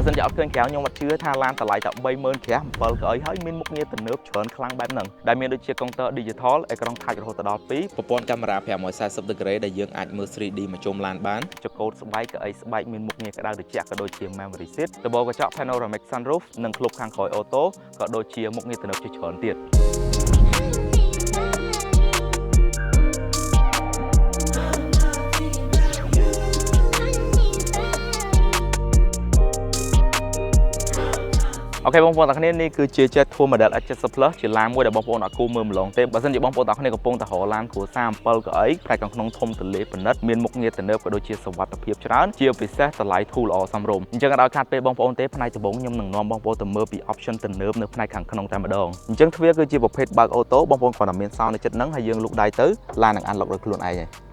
បើសិនជាអត់ឃើញក្រៅខ្ញុំអត់ជឿថាឡានតម្លៃតែ30000ក្រាស់7កៅអីហើយមានមុខងារទំនើបច្រើនខ្លាំងបែបហ្នឹងដែលមានដូចជាកុងទ័រ digital អេក្រង់ touch រហូតដល់2 ប្រព័ន្ធកាមេរ៉ា540 degree ដែលយើងអាចមើល 3D មកជុំឡានបាន ចង្កូតស្បែកកៅអីស្បែកមានមុខងារក្តៅត្រជាក់ក៏ដូចជា memory seat ដំបូលកញ្ចក់ panoramic sunroof និងក្លុបខាងក្រោយ auto ក៏ដូចជាមុខងារទំនើបជាច្រើនទៀត។ OK បងប្អូនទាំងគ្នានេះគឺជា Jetour Model S70 Plus ជាឡានមួយដែលបងប្អូនអត់គួរមើលម្លងទេបើសិនជាបងប្អូនទាំងគ្នាកំពុងតែរកឡានគ្រួសារ7កៅអីផ្នែកខាងក្នុងធំទូលាយពិនិត្យមានមុខងារទំនើបក៏ដូចជាសុវត្ថិភាពច្រើនជាពិសេសតម្លៃធូរល្អសមរម្យអញ្ចឹងអត់ឲ្យខាតពេលបងប្អូនទេផ្នែកដំបូងខ្ញុំនឹងនាំបងប្អូនទៅមើលពី option ទំនើបនៅផ្នែកខាងក្នុងតែម្ដងអញ្ចឹងទ្វារគឺជាប្រភេទបើក auto បងប្អូនគ្រាន់តែមានសោនៅចិត្តហ្នឹងហើយយើងលូកដៃទៅឡាននឹង unlock ដោយខ្លួនឯងហើយ។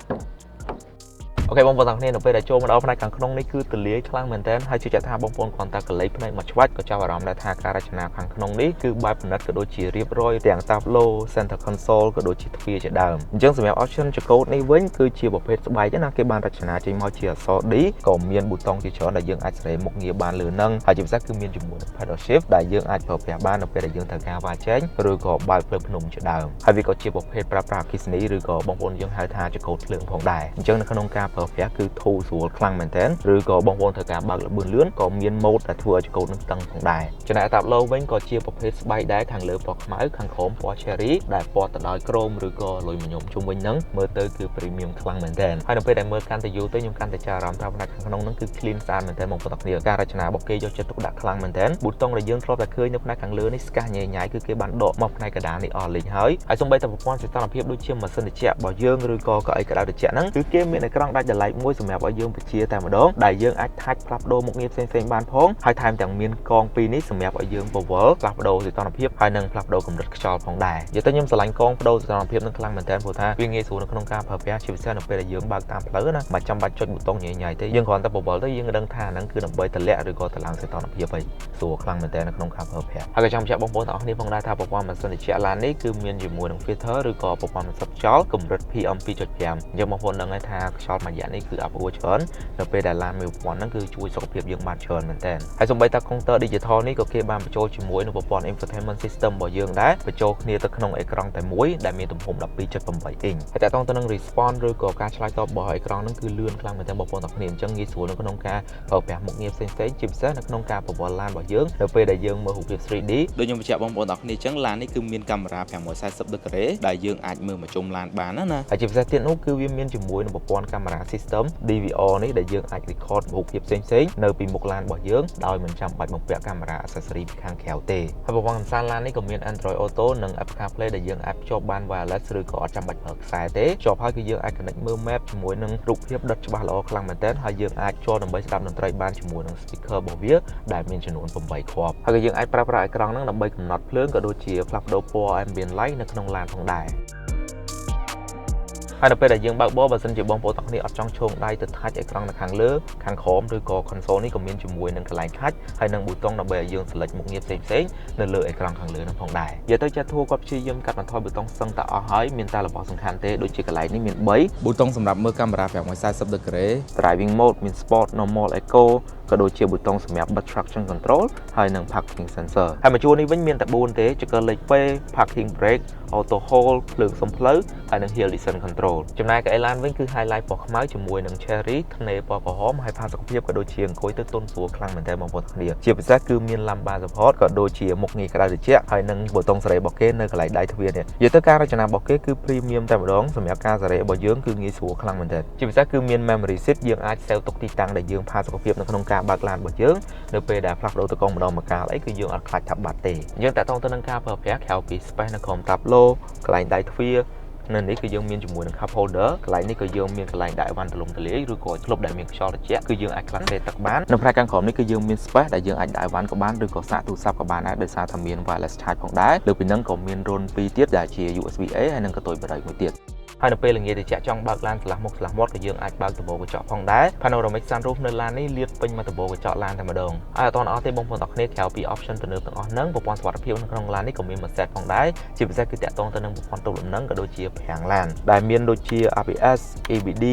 OK បងប្អូនទាំងគ្នានៅពេលដែលចូលមកដល់ផ្នែកខាងក្នុងនេះគឺទូលាយខ្លាំងមែនទែនហើយជឿជាក់ថាបងប្អូនគ្រាន់តែកលេចផ្នែកមកឆ្វាច់ក៏ចាប់អារម្មណ៍ដែរថាការរចនាខាងក្នុងនេះគឺបែបពិនិត្យក៏ដូចជារៀបរយទាំងតាប្លូ center console ក៏ដូចជាទ្វារជាដើមអញ្ចឹងសម្រាប់ option ចង្កូតនេះវិញគឺជាប្រភេទស្បែកណាគេបានរចនាចេញមកជាអក្សរ D ក៏មានប៊ូតុងជាច្រើនដែលយើងអាចសេរីមុខងារបានលើនឹងហើយជាពិសេសគឺមានជាមួយនឹង paddle shift ដែលយើងអាចប្រើប្រាស់បាននៅពេលដែលយើងត្រូវការវ៉ាជែងឬក៏បើកភ្លើងភ្នំជាដើមហើយវាក៏ជាប្រភេទប្រើប្រាស់អគ្គិសនីឬក៏បងប្អូនយើងហៅថាចង្កូតភ្លើងផងដែរអញ្ចឹងនៅក្នុងការប្រើប្រាស់គឺធូរស្រួលខ្លាំងមែនទែនឬក៏បងប្អូនត្រូវការបើកល្បឿនលឿនក៏មាន mode ដែលធ្វើឲ្យចង្កូតនឹងតឹងផងដែរចំណែកតាប្លូវិញក៏ជាប្រភេទស្បែកដែរខាងលើពណ៌ខ្មៅខាងក្រោមពណ៌ cherry ដែលពណ៌ទៅដោយ chrome ឬក៏អលុយមីញ៉ុមជុំវិញហ្នឹងមើលទៅគឺ premium ខ្លាំងមែនទែនហើយនៅពេលដែលមើលកាន់តែយូរទៅខ្ញុំកាន់តែចាប់អារម្មណ៍ថាផ្នែកខាងក្នុងហ្នឹងគឺ clean ស្អាតមែនទែនបងប្អូនទាំងគ្នាការរចនារបស់គេយកចិត្តទុកដាក់ខ្លាំងមែនទែនប៊ូតុងដែលយើងធ្លាប់តែឃើញនៅផ្នែកខាងលើនេះស្កាស់ញ៉ៃញ៉ៃគឺគេបានដកមកផ្នែកកណ្ដាលនេះអស់លេងហើយហើយសូម្បីតែប្រព័ន្ធសីតុណ្ហភាពដូចជាម៉ាស៊ីនត្រជាក់របស់យើងឬក៏កៅអីក្តៅត្រជាក់ហ្នឹងគឺគេមានអេក្រង់ដាច់ដោយឡែកមួយសម្រាប់ឲ្យយើងបញ្ជាតែម្ដងដែលយើងអាច touch ផ្លាស់ប្ដូរមុខងារផ្សេងៗបានផងហើយថែមទាំងមានកងពីរនេះសម្រាប់ឲ្យយើងពវល់ផ្លាស់ប្ដូរសីតុណ្ហភាពហើយនិងផ្លាស់ប្ដូរកម្រិតខ្យល់ផងដែរនិយាយទៅខ្ញុំស្រឡាញ់កងប្ដូរសីតុណ្ហភាពនឹងខ្លាំងមែនទែនព្រោះថាវាងាយស្រួលនៅក្នុងការប្រើប្រាស់ជាពិសេសនៅពេលដែលយើងបើកតាមផ្លូវណាមិនចាំបាច់ចុចប៊ូតុងញ៉ៃញ៉ៃទេយើងគ្រាន់តែពវល់ទៅយើងដឹងថាហ្នឹងគឺដើម្បីតម្លាក់ឬក៏តម្លើងសីតុណ្ហភាពហើយស្រួលខ្លាំងមែនទែននៅក្នុងការប្រើប្រាស់ហើយក៏ចង់បញ្ជាក់បងប្អូនទាំងអស់គ្នាផងដែរថាប្រព័ន្ធម៉ាស៊ីនត្រជាក់ឡាននេះគឺមានជាមួយនឹង filter ឬក៏ប្រព័ន្ធបន្សុទ្ធខ្យល់កម្រិត PM 2.5អញ្ចឹងបងប្អូនដឹងហើយថាខ្យល់មួយរយៈនេះគឺអាប់អួរច្រើននៅពេលដែលឡានមានប្រព័ន្ធហ្នឹងគឺជួយសុខភាពយើងបានច្រើនមែនទែនហើយសូម្បីតែកុងទ័រ digital នេះក៏គេបានបញ្ចូលជាមួយនឹងប្រព័ន្ធ infotainment system របស់យើងដែរបញ្ចូលគ្នាទៅក្នុងអេក្រង់តែមួយដែលមានទំហំ12.8អ៊ីងហើយតាក់ទងទៅនឹង response ឬក៏ការឆ្លើយតបរបស់អេក្រង់ហ្នឹងគឺលឿនខ្លាំងមែនទែនបងប្អូនទាំងគ្នាអញ្ចឹងងាយស្រួលនៅក្នុងការប្រើប្រាស់មុខងារផ្សេងៗជាពិសេសនៅក្នុងការបង្វិលឡានរបស់យើងនៅពេលដែលយើងមើលរូបភាព 3D ដូចខ្ញុំបញ្ជាក់បងប្អូនទាំងគ្នាអញ្ចឹងឡាននេះគឺមានកាមេរ៉ា540 degree ដែលយើងអាចមើលមកជុំឡានបានណាណា ហើយជាពិសេសទៀតនោះគឺវាមានជាមួយនឹងប្រព័ន្ធកាមេរ៉ា system DVR នេះដែលយើងអាច record រូបភាពផ្សេងៗនៅពីមុខឡានរបស់យើងដោយមិនចាំបាច់បំពាក់កាមេរ៉ា accessory ពីខាងក្រៅទេហើយប្រព័ន្ធកំសាន្តឡាននេះក៏មាន Android Auto និង Apple CarPlay ដែលយើងអាចភ្ជាប់បាន wireless ឬក៏អត់ចាំបាច់ប្រើខ្សែទេភ្ជាប់ហើយគឺយើងអាច connect មើល map ជាមួយនឹងរូបភាពដិតច្បាស់ល្អខ្លាំងមែនទែនហើយយើងអាចភ្ជាប់ដើម្បីស្ដាប់តន្ត្រីបានជាមួយនឹង speaker របស់វាដែលមានចំនួន8គ្រាប់ហើយក៏យើងអាចប្រើប្រាស់អេក្រង់ហ្នឹងដើម្បីកំណត់ភ្លើងក៏ដូចជាផ្លាស់ប្ដូរពណ៌ ambient light នៅក្នុងឡានផងដែរហើយនៅពេលដែលយើងបើកបរបើសិនជាបងប្អូនទាំងគ្នាអត់ចង់ឈោងដៃទៅ touch អេក្រង់នៅខាងលើខាងក្រោមឬក៏ console នេះក៏មានជាមួយនឹងកន្លែង touch ហើយនិងប៊ូតុងដើម្បីឲ្យយើង select មុខងារផ្សេងៗនៅលើអេក្រង់ខាងលើនឹងផងដែរនិយាយទៅJetour គាត់ព្យាយាមកាត់បន្ថយប៊ូតុងសឹងតែអស់ហើយមានតែរបស់សំខាន់ទេដូចជាកន្លែងនេះមាន3 ប៊ូតុងសម្រាប់មើលកាមេរ៉ា540 degree driving mode មាន sport normal eco ក៏ដូចជាប៊ូតុងសម្រាប់បិទ traction control ហើយនិង parking sensor ហើយមួយជួរនេះវិញមានតែ4ទេចង្កឹះលេខ P parking brake auto hold ភ្លើងសុំផ្លូវហើយនិង hill descent control ចំណែកកៅអីឡានវិញគឺ highlight ពណ៌ខ្មៅជាមួយនឹង cherry ថ្នេរពណ៌ក្រហមហើយផាសុកភាពក៏ដូចជាអង្គុយទៅទន់ស្រួលខ្លាំងមែនទែនបងប្អូនទាំងគ្នាជាពិសេសគឺមាន lumbar support ក៏ដូចជាមុខងារក្តៅត្រជាក់ហើយនិងប៊ូតុងសេរីរបស់គេនៅកន្លែងដៃទ្វារនេះនិយាយទៅការរចនារបស់គេគឺ premium តែម្ដងសម្រាប់ការសេរីរបស់យើងគឺងាយស្រួលខ្លាំងមែនទែនជាពិសេសគឺមាន memory seat យើងអាច save ទុកទីតាំងដែលយើងផាសុកភាពនៅក្នុងការបើកឡានរបស់យើងនៅពេលដែលផ្លាស់ប្ដូរតកងម្ដងម្កាលអីគឺយើងអត់ខ្លាចថាបាត់ទេយើងតាក់ទងទៅនឹងការប្រើប្រាស់ក្រៅពី space នៅក្រោមតាប្លូកន្លែងដៃទ្វារនៅនេះគឺយើងមានជាមួយនឹង cup holder កន្លែងនេះក៏យើងមានកន្លែងដាក់អីវ៉ាន់ទូលំទូលាយឬក៏ក្លុបដែលមានខ្យល់ត្រជាក់គឺយើងអាចក្លាសេទឹកបាននៅផ្នែកខាងក្រោមនេះគឺយើងមាន space ដែលយើងអាចដាក់អីវ៉ាន់ក៏បានឬក៏សាកទូរស័ព្ទក៏បានដែរដោយសារថាមាន wireless charge ផងដែរលើពីហ្នឹងក៏មានរន្ធពីរទៀតដែលជា USB A ហើយនិងកន្ទុយបារីមួយទៀត។ ហើយនៅពេលល្ងាចតិចចង់បើកឡានឆ្លាស់មុខឆ្លាស់មាត់ក៏យើងអាចបើកដំបូលកញ្ចក់ផងដែរ Panoramic sunroof នៅឡាននេះលាតពេញមកដំបូលកញ្ចក់ឡានតែម្ដងហើយអត់ទាន់អស់ទេបងប្អូនទាំងគ្នាក្រៅពី option ទំនើបទាំងអស់ហ្នឹងប្រព័ន្ធសុវត្ថិភាពនៅក្នុងឡាននេះក៏មានមួយ set ផងដែរជាពិសេសគឺតាក់ទងទៅនឹងប្រព័ន្ធទប់លំនឹងក៏ដូចជាហ្វ្រាំងឡានដែលមានដូចជា ABS EBD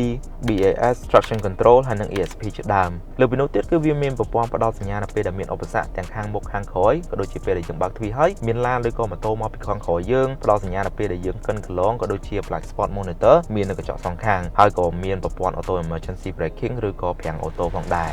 BAS traction control ហើយនិង ESP ជាដើមលើពីនោះទៀតគឺវាមានប្រព័ន្ធផ្ដល់សញ្ញានៅពេលដែលមានឧបសគ្គទាំងខាងមុខខាងក្រោយក៏ដូចជាពេលដែលយើងបើកទ្វារហើយមានឡានឬក៏ម៉ូតូមកពីខាងក្រោយយើងផ្ដល់សញ្ញានៅពេលដែលយើងកិនគន្លងក៏ដូចជា blind spot monitor មាននៅកញ្ចក់សងខាងហើយក៏មានប្រព័ន្ធ auto emergency braking ឬក៏ហ្វ្រាំង auto ផងដែរ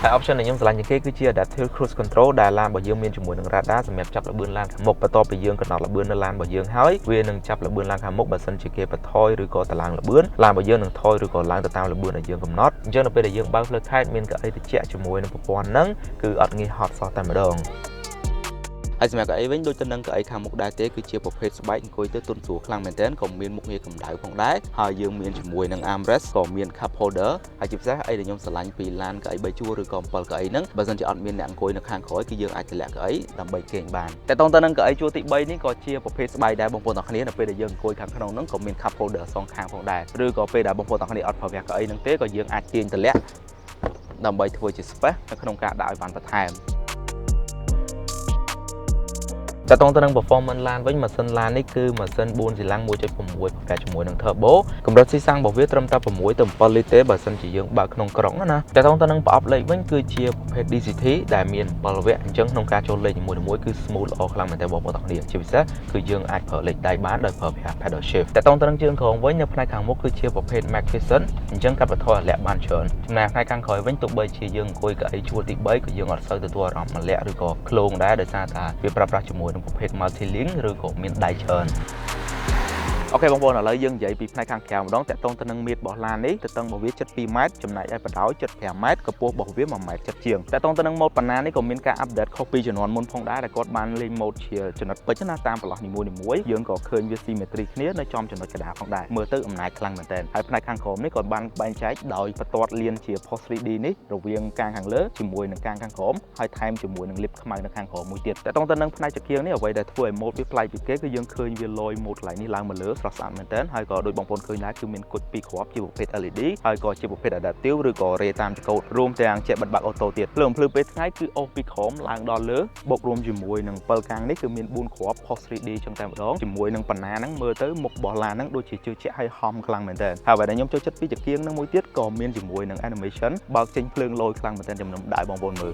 ហើយ option ដែលខ្ញុំស្រឡាញ់ជាងគេគឺជា adaptive cruise control ដែលឡានរបស់យើងមានជាមួយនឹង radar សម្រាប់ចាប់ល្បឿនឡានខាងមុខបន្ទាប់ពីយើងកំណត់ល្បឿននៅឡានរបស់យើងហើយវានឹងចាប់ល្បឿនឡានខាងមុខបើសិនជាគេបន្ថយឬក៏តម្លើងល្បឿនឡានរបស់យើងនឹងថយឬក៏ឡើងទៅតាមល្បឿនដែលយើងកំណត់អញ្ចឹងនៅពេលដែលយើងបើកផ្លូវខេត្តមានកៅអីត្រជាក់ជាមួយនឹងប្រព័ន្ធហ្នឹងគឺអត់ងាយហត់សោះតែម្ដងហើយសម្រាប់កៅអីវិញដូចទៅនឹងកៅអីខាងមុខដែរទេគឺជាប្រភេទស្បែកអង្គុយទៅទន់ស្រួលខ្លាំងមែនទែនក៏មានមុខងារកម្ដៅផងដែរហើយយើងមានជាមួយនឹង armrest ក៏មាន cup holder ហើយជាពិសេសអីដែលខ្ញុំស្រឡាញ់ពីឡានកៅអី3ជួរឬក៏7កៅអីហ្នឹងបើសិនជាអត់មានអ្នកអង្គុយនៅខាងក្រោយគឺយើងអាចទម្លាក់កៅអីដើម្បីគេងបានតែតងទៅនឹងកៅអីជួរទី3នេះក៏ជាប្រភេទស្បែកដែរបងប្អូនទាំងគ្នានៅពេលដែលយើងអង្គុយខាងក្នុងហ្នឹងក៏មាន cup holder សងខាងផងដែរឬក៏ពេលដែលបងប្អូនទាំងគ្នាអត់ប្រើប្រាស់កៅអីហ្នឹងទេក៏យើងអាចទាញទម្លាក់ដើម្បីធ្វើជា space នៅក្នុងការដាក់ឲ្យបានបន្ថែមតកតងទៅនឹង performance ឡានវិញម៉ាស៊ីនឡាននេះគឺម៉ាស៊ីន4ស៊ីឡាំង1.6ប្រកបជាមួយនឹង turbo កម្រិតស៊ីសាំងរបស់វាត្រឹមតែ6ទៅ7លីត្រទេបើសិនជាយើងបើកក្នុងក្រុងណាតកតងទៅនឹងប្រអប់លេខវិញគឺជាប្រភេទ DCT ដែលមាន7វគ្គអញ្ចឹងក្នុងការចូលលេខនីមួយៗគឺ smooth ល្អខ្លាំងមែនទែនបងប្អូនទាំងគ្នាជាពិសេសគឺយើងអាចប្រើលេខដៃបានដោយប្រើប្រាស់ paddle shift តកតងទៅនឹងជើងក្រោមវិញនៅផ្នែកខាងមុខគឺជាប្រភេទ McPherson អញ្ចឹងកាត់បន្ថយអាលាក់បានច្រើនចំណែកផ្នែកខាងក្រោយវិញទោះបីជាយើងអង្គុយកៅអីជួរទី3ក៏យើងអត់សូវទទួលអារម្មណ៍ម្លាក់ឬក៏ឃ្លោងដែរដោយសារតែវាប្រើប្រាស់ជាមួយនឹងប្រភេទ multi link ឬក៏មានដៃច្រើន OK បងប្អូនឥឡូវយើងនិយាយពីផ្នែកខាងក្រៅម្ដងតាក់ទងទៅនឹងមៀតរបស់ឡាននេះទទឹងរបស់វា7 2ម៉ែត្រចំណែកឯបណ្ដោយ75ម៉ែត្រកម្ពស់របស់វា1ម៉ែត្រ7ជាងតាក់ទងទៅនឹងម៉ូដប៉ាណានេះក៏មានការ update ខុសពីជំនាន់មុនផងដែរដែលគាត់បានលេងម៉ូដជាចំណុចពេជ្រណាតាមប្រឡោះនីមួយៗយើងក៏ឃើញវា symmetry គ្នានៅចំចំណុចកណ្ដាលផងដែរមើលទៅអំណាចខ្លាំងមែនទែនហើយផ្នែកខាងក្រោមនេះក៏បានបែងចែកដោយបន្ទាត់លៀនជា post 3D នេះរវាងកាងខាងលើជាមួយនឹងកាងខាងក្រោមហើយថែមជាមួយនឹងលីបខ្មៅនៅខាងក្រោមមួយទៀតតាក់ទងទៅនឹងផ្នែកចង្គៀងនេះអ្វីដែលធ្វើឲ្យម៉ូដវាប្លែកពីគេគឺយើងឃើញវាលយម៉ូដកន្លែងនេះឡើងមកលើស្រស់ស្អាតមែនទែនហើយក៏ដូចបងប្អូនឃើញដែរគឺមានគុជពីរគ្រាប់ជាប្រភេទ LED ហើយក៏ជាប្រភេទ adaptive ឬក៏រេតាមចង្កូតរួមទាំងជាបិទបាក់ auto ទៀតភ្លើងភ្លឺពេលថ្ងៃគឺអូសពីក្រោមឡើងដល់លើបូករួមជាមួយនឹង7កាំងនេះគឺមាន4គ្រាប់ post 3D ចឹងតែម្ដងជាមួយនឹងបណ្ណាហ្នឹងមើលទៅមុខរបស់ឡានហ្នឹងដូចជាជឿជាក់ហើយហំខ្លាំងមែនទែនហើយអ្វីដែលខ្ញុំចូលចិត្តពីចង្គៀងហ្នឹងមួយទៀតក៏មានជាមួយនឹង animation បើកចេញភ្លើងលយខ្លាំងមែនទែនចំនួនដាក់ឲ្យបងប្អូនមើល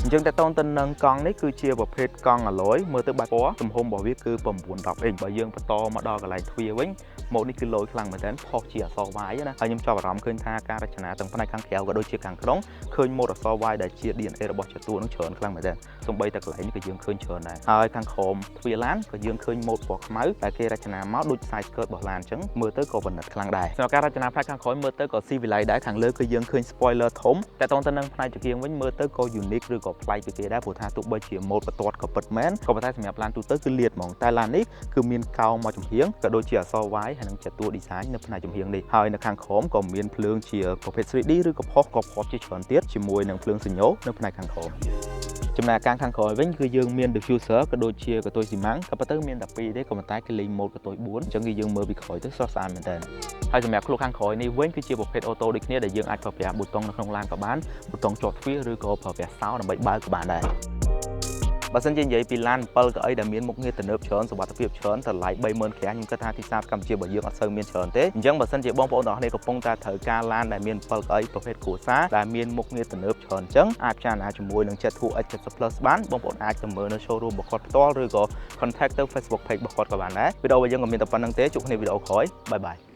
អញ្ចឹងតើតងទៅនឹងកង់នេះគឺជាប្រភេទកង់អាឡយមើលទៅបាត់ពណ៌ទំហំរបស់វាគឺ9 10អ៊ីងបើយើងបន្តមកដល់កន្លែងទ្វារវិញម៉ូតនេះគឺលយខ្លាំងមែនទែនផុសជាអក្សរ Y ណាហើយខ្ញុំចាប់អារម្មណ៍ឃើញថាការរចនាទាំងផ្នែកខាងក្រៅក៏ដូចជាខាងក្នុងឃើញម៉ូតអក្សរ Y ដែលជា DNA របស់ចតួនឹងច្រើនខ្លាំងមែនទែនសូម្បីតែកន្លែងនេះក៏យើងឃើញច្រើនដែរហើយខាងក្រោមទ្វារឡានក៏យើងឃើញម៉ូតពណ៌ខ្មៅដែលគេរចនាមកដូច side skirt របស់ឡានអញ្ចឹងមើលទៅក៏បណ្ឌិតខ្លាំងដែរសម្រាប់ការរចនាផ្នែកខាងក្រោយមើលទៅក៏ស៊ីវិល័យដែរខាងលើគឺយើងឃើញ spoiler ធំតែតងទៅនឹងផ្នែកចង្គៀងវិញមើលទៅក៏ unique ឬក៏ប្លែកពីគេដែរព្រោះថាទោះបីជាម៉ូតបន្ទាត់ក៏ពិតមែនក៏ប៉ុន្តែសម្រាប់ឡានទូទៅគឺលាតហ្មងតែឡាននេះគឺមានកោងមកចំហៀងក៏ដូចជាអក្សរ Y ហើយនិងជាតួ design នៅផ្នែកចំហៀងនេះហើយនៅខាងក្រោមក៏មានភ្លើងជាប្រភេទ 3D ឬក៏ផុសក៏ផុសជាច្រើនទៀតជាមួយនឹងភ្លើងសញ្ញោនៅផ្នែកខាងក្រោមចំណែកកាងខាងក្រោយវិញគឺយើងមាន diffuser ក៏ដូចជាកន្ទុយស៊ីម៉ាំងក៏ប៉ុន្តែមានតែ2ទេក៏ប៉ុន្តែគេលេងម៉ូតកន្ទុយ4អញ្ចឹងគឺយើងមើលពីក្រោយទៅស្រស់ស្អាតមែនទែនហើយសម្រាប់ខ្លួនខាងក្រោយនេះវិញគឺជាប្រភេទ auto ដូចគ្នាដែលយើងអាចប្រើប្រាស់ប៊ូតុងនៅក្នុងឡានក៏បានប៊ូតុងជាប់ទ្វារឬក៏ប្រើប្រាស់សោដើម្បីបើកក៏បានដែរបើសិនជានិយាយពីឡាន7កៅអីដែលមានមុខងារទំនើបច្រើនសុវត្ថិភាពច្រើនតម្លៃ30000ក្រាខ្ញុំគិតថាទីផ្សារកម្ពុជារបស់យើងអត់សូវមានច្រើនទេអញ្ចឹងបើសិនជាបងប្អូនទាំងអស់គ្នាកំពុងតែត្រូវការឡានដែលមាន7កៅអីប្រភេទគ្រួសារដែលមានមុខងារទំនើបច្រើនអញ្ចឹងអាចពិចារណាជាមួយនឹង Jetour X70 Plus បានបងប្អូនអាចទៅមើលនៅ showroom របស់គាត់ផ្ទាល់ឬក៏ contact ទៅ Facebook page របស់គាត់ក៏បានដែរវីដេអូរបស់យើងក៏មានតែប៉ុណ្្នឹងទេជួបគ្នាវីដេអូក្រោយ bye bye.